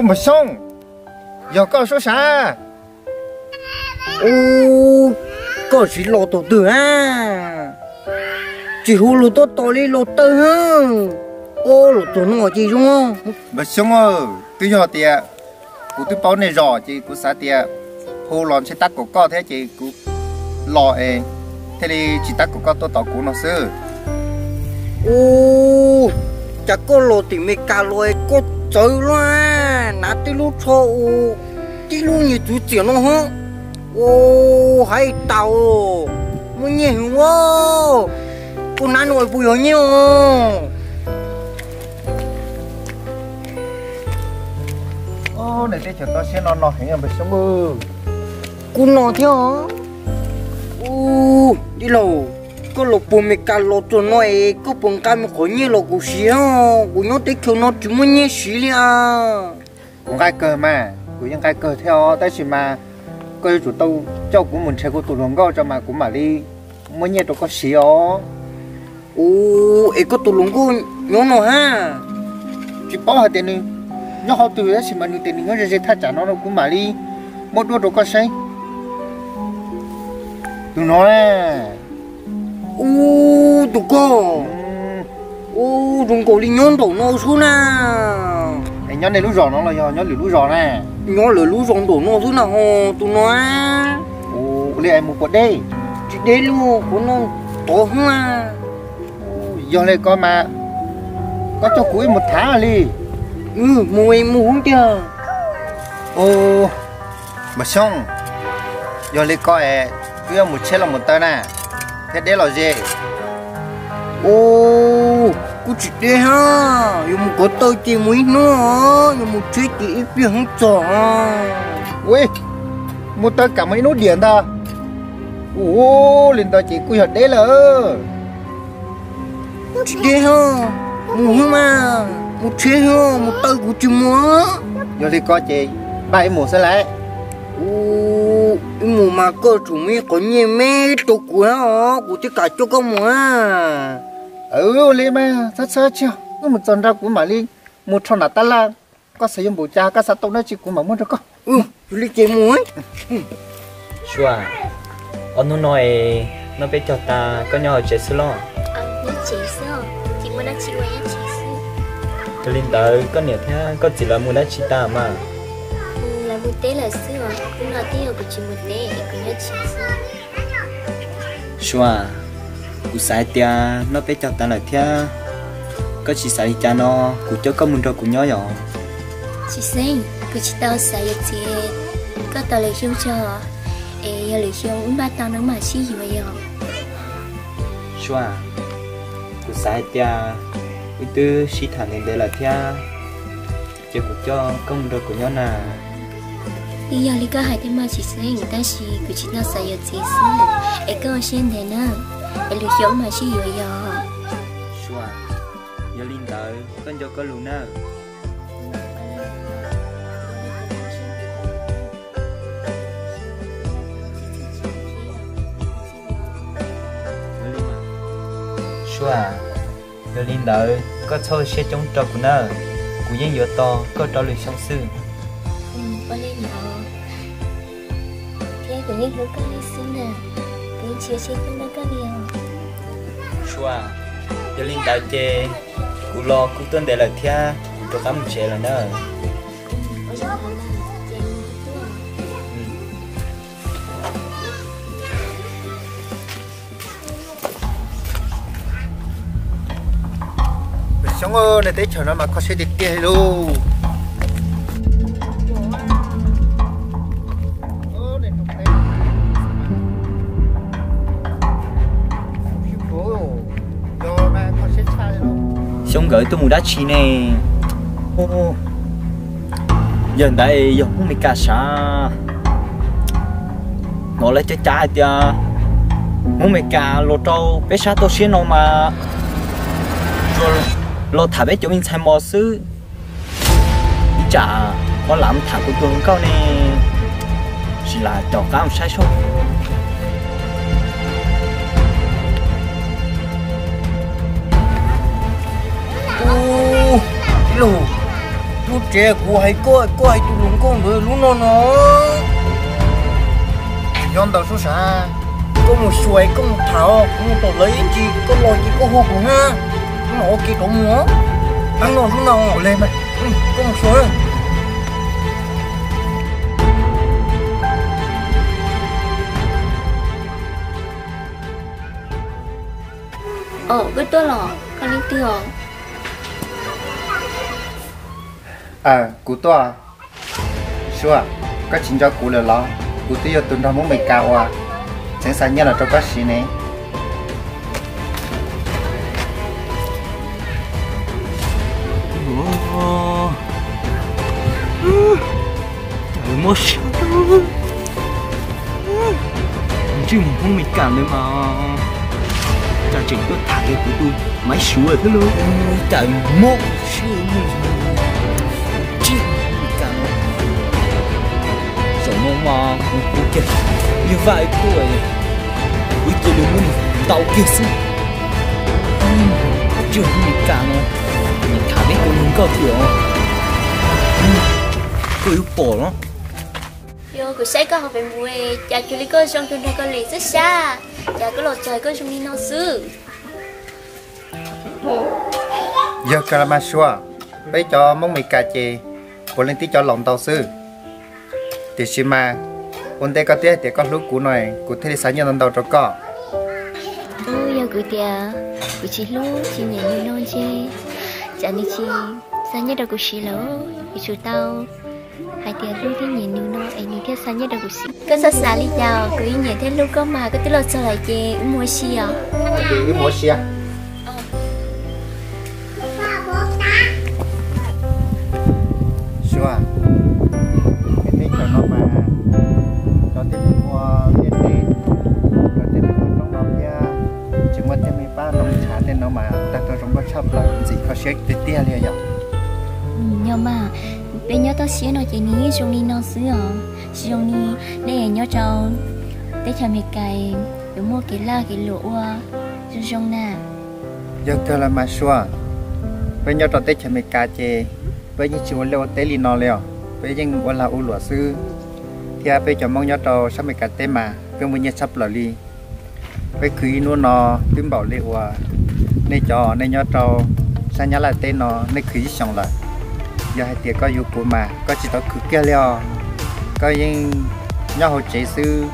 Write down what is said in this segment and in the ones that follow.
Npawg Xyooj, yog koj suab sav. Ub, koj siv los thaum twg a? Tsis hu lus tuaj tos li los tawg. Ub, los txog no ces zoo. Npawg Xyooj, twb yog tias kuv twb paub nej zos ces kuv xav tias hu los ntshe tab kaum koj thiab ces kuv los es thiaj li tsis tab kaum koj tuaj tos kuv no xwb. Ub, cas koj los tim Meskas los es koj txawv luaj, hnav tib lub tsho, tib lub nyias txwv txiam no hov. Ub, hais tas, muaj nyiaj heev ua. Koj hnav no puas yog nyiaj os? Nws teb chaws toj siab no no heev npawg Xyooj. Kuv no thiab. Ub, tij laug, koj los puag Meskas los txog no es koj puas nqa me qhov nyiaj los kuv siv? Kuv nyob teb chaws no tsis muaj nyiaj siv li a. Kuv nqa kawg mas, kuv yeej nqa kawg thiab os, tab sis mas koj yuav tsum tau coj kuv mus nrhiav kuv tus hluas nkauj tso mas kuv mam li muaj nyiaj rau koj siv os. Ub, es koj tus hluas nkauj nyob no hab? Tsis paub hais tias nws nyob qhov twg tab sis mas nws tias nws nyob ze ze thaj tsam no no kuv mam li muab duab rau koj saib. Tus no na. Ub, tus ko. Ub, zoo nkaus li nyob nraum no xwb na. Es nyob nej lub zos no los yog nyob lwm lub zos na? Nyob lwm lub zos nraum no xwb na ho tus no. Ua li es mus puas deb? Tsis deb li, qhov no tod xwb na. Yog li ko mas koj coj kuv ib mus tham li. Mus, mus hub tiag. Npawg Xyooj, yog li ko es kuv yuav mus tsheb los mus taw na, thiab deb los ze. Ub, kuj tsis deb hab, yuav mus kov taw ces mus ib hnub, yuav mus tsheb ces ib pliag heev txog. Ua, mus taw kam mus ib hnub diam ntag. Ua li ntawd ces kuj yog deb lawm. Kuj tsis deb hab, mus hub mas, mus tsheb hub, mus taw kuv tsis mus. Yog li ko ces npaj ib mus xwb lauj. Ub, ib mus mas koj tsum muaj ib qho nyiaj me rau kuv hab os, kuv thiaj kam coj koj mus hab. Ua li mas txhob txhob tsis, wb mus txog nrad kuv mam li mus rho nram tab laj, koj xav yuav npaum cas koj xav tau dab tsi kuv mam muab rau koj. Ua li ces mus. Sua, ob hnub no es noj peb caug tas koj nyob hauv tsev xwb los? Yog li ntawd koj niam thiab koj txiv lawv mus dab tsi tas mas? Sua, kuv xav hais tias noj peb caug tas lawm thiab, koj tsis xav li cas no, kuv coj koj mus nrog kuv nyob yom? Tsis xeeb, kuv tsis tau xav yuav txiv, koj tos lwm xyoo tso, es yog lwm xyoo wb npaj tau no mam sib yuav yom. Sua, kuv xav hais tias wb twb sib tham ntev ntev lawm thiab, ces kuv coj koj mus nrog kuv nyob na. Twb yog li koj hais thiab mas tsis xeeb, tab sis kuv tsis tau xav yuav txiv xwb, es koj ua siab ntev na, es lwm xyoo wb mam sib yuav yom. Sua, yog li ntawd koj nco koj lus na. Sua, yog li ntawd koj txhob ua siab coob rau kuv na, kuv yeej yuav tos koj rau lwm xyoo xwb. Sua, yog li ntawd ces kuv los kuj tuaj ntev lawm thiab, kuv rov qab mus tsev lawm na. Xyoob, nej teb chaws no mas kho siab tiag tiag li lauj. Xyoob nkawd tuaj mus dab tsi ne? Yawg ntawd yog Hmoob Meskas sav. Hnov lawv cov cav hais tias Hmoob Meskas los rau peb sab toj siab no mas los tham peb cov me ntxhais mos xwb. Ib tsam koj lam tham kuv tus hluas nkauj ne, tsis lam caum qab mus saib seb. Ub, ib lub, tus Lub tsev kuv hais koj, koj hais tus hluas nkauj ntawd lub no no. Yog ntawd sub sav, koj mus xyuas koj mus tham os, kuv mus tom lawv ib ntsis, koj los ces koj hu kuv na. Kuv mam ua ke rov mus. Lub no sub no. Koj mus xyuas. Os, koj tuaj los, koj leej twg os? Aw, kuv tuaj. Suav, koj tsis nco kuv lawm los? Kuv twb yog tus nrog Hmoob Meskas uas txeev xa nyiaj los rau koj siv ne. Cas muab siab, ntsej muag Hmoob Meskas ntawd mas cas tseem tuaj tham kiag kuv tus maiv Suav thiab lauj. Cas muab siab, ntsej muag Hmoob Meskas no. Zaum no mas kuv kuv kiag, yog vaj tuaj, kuv cia li muab nws ntaus kiag xwb. Ntsej muag Hmoob Meskas no, nim tham peb tus hluas nkauj thiab os. Koj yuav pom los. Yog kuv saib koj hauv Facebook, cas cuag li koj zoo rau nraug Kaus Lim xwb sab, cas koj los txog koj zoo li no xwb. Yog kawg los mas Suav, peb cov Hmoob Meskas ces puav leej tib cov laus ntau xwb. Tiam sis mas ua ntej koj twb hais tias koj hlub kuv no, kuv thiaj li xa nyiaj ntau ntau rau koj. Yog kuv tias kuv tsis hlub tsis nyiam nws no ntshe cas nws tsis xa nyiaj rau kuv siv lawm. Kuv tsuas tau hais tias hlub thiab nyiam nws no es nws thiaj xa nyiaj rau kuv siv. Koj txhob xav li cas, kuv yeej nyiam thiab hlub koj mas. Koj twb los txog lawm ces wb mus ua si os. Wb mus ua si. Suav, peb teb chaws no mas cov tib neeg ua liaj teb, cov tib neeg ua roob no thiab tsis muaj tej me pab noo tshav tej no mas tag nrho zoo nkauj tshaj plaws, ntxim kho siab tiag tiag li yom. Yog mas, peb nyob toj siab no ces nws yeej zoo li no xwb os. Tsis zoo li nej nyob rau teb chaws Amelikas yuav muaj kev laj kev luam ua zoo zoo na. Yog kawg los mas Suav, peb nyob rau teb chaws Amelikas ces peb yeej tsis ua liaj ua teb li no li os, peb yeej ua lag ua luam xwb. Thiab peb cov Hmoob nyob rau sab Amelikas teb mas peb muaj nyiaj tshaj plaws li. Peb khwv ib hnub no twb npaum li uas nej cov nej nyob rau sab Nyab Laj teb no nej khwv ib xyoos lawm. Yog hais tias koj yuav kuv mas koj tsis tau khwv kiag li os. Koj yeej nyob hauv tsev xwb,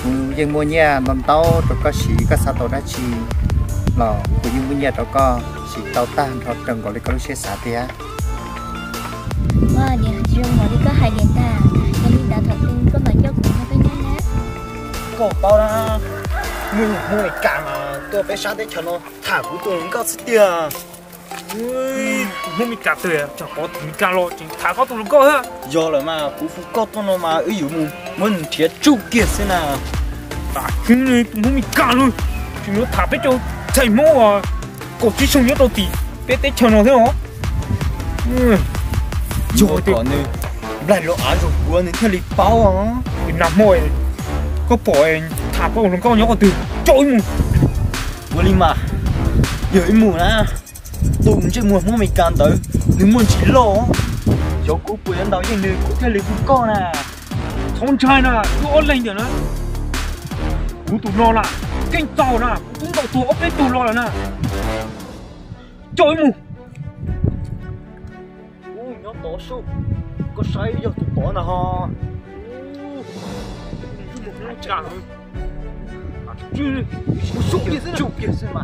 kuv yeej muaj nyiaj ntau ntau rau koj siv, koj xav tau dab tsi los kuv yeej muaj nyiaj rau koj siv tau tag nrho raws nkaus li koj lub siab xav tiag. Ua, niam zoo li koj hais niam ntag, yog li ntawd thaum twg koj mam coj kuv nrog koj nyob na. Koj paub na, muaj ib tug Hmoob Amelikas mas tuaj peb sab teb chaws no tham kuv tus hluas nkauj xwb tiag. Tus Hmoob Amelikas twg, tsam koj tus Amelikas los tseem tham koj tus hluas nkauj thiab. Yog lawm mas, kuv hu koj tuaj no mas wb yuav mus muab nws nrhiav tsuj kiag xwb na. Tam sim no tus Hmoob Amelikas no tseem yuav tham peb cov ntxhais Hmoob uas kaum tsib xyoo nyob rau tim peb teb chaws no thiab os. Yog tias nplaig los av zoo kuv nws thiaj li paub os. Nag hmo koj pom tham koj hluas nkauj nyob qhov twg coj wb mus. Ua li mas, yog wb mus na, tus ntsej muag Hmoob Amelikas ntawd nws muaj ntsis loj, xyov kuv puas yuav ntaus yeej nws kuv thiaj li hu koj na. Txhob ntshai na, wb ob leeg ntawm na. Kuv tus no na, keej txaus na, kuv twb ntaus tuag ob peb tug los lawm na. Coj wb mus. Ub, nyob tod sub, koj saib yog tus tod na ho. Ub, mus kiag xwb na.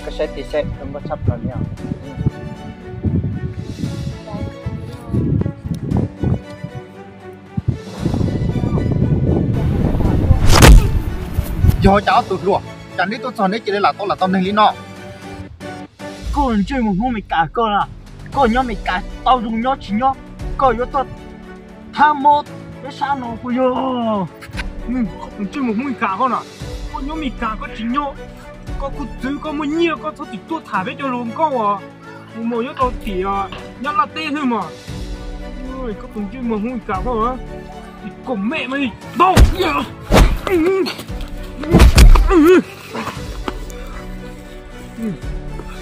Koj saib tis saib zoo nkauj tshaj plaws li os. Yog cas ob tug hluas, cas neb tuaj txog neb cia li lam tau lam tau neeg li no? Koj ntsej muag Hmoob Amelikas koj na, koj nyob Amelikas tau zoo nyob tsis nyob, koj yuav tuaj thab mob peb sab no puas yog? Koj tus ntsej muag Hmoob Amelikas koj na, koj nyob Amelikas koj tsis nyob, koj kuj txwv koj muaj nyiaj koj txhob txwm tuaj tham peb cov hluas nkauj uas mus mus nyob rau tim Nyab Laj teb xwb mas. Koj tus ntsej muag Hmoob Amelikas koj, kom mem mas ntau.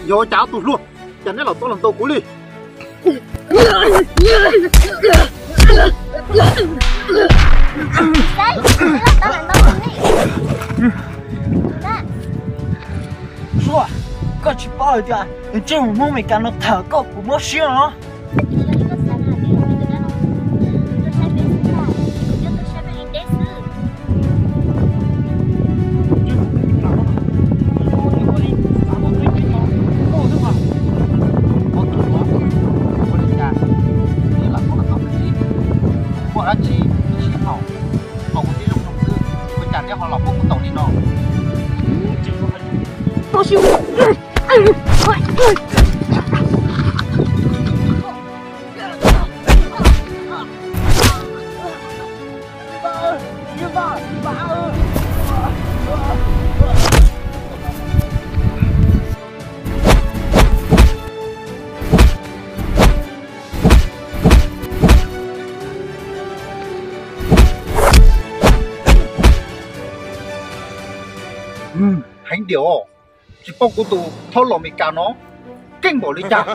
Yog cas tus hluas, Cas neb los txob los ntaus kuv li? Suab, koj tsis paub hais tias nws ntsej muag Hmoob Meskas no tham koj kuv mob siab no. Ua dab tsi sib haum, haum ua tib zoo zoo xwb, ua cas neb ho los muab kuv ntaus li no? Heev diam, tsis paub kuv tus thaub los Meskas no keej npaum li cas.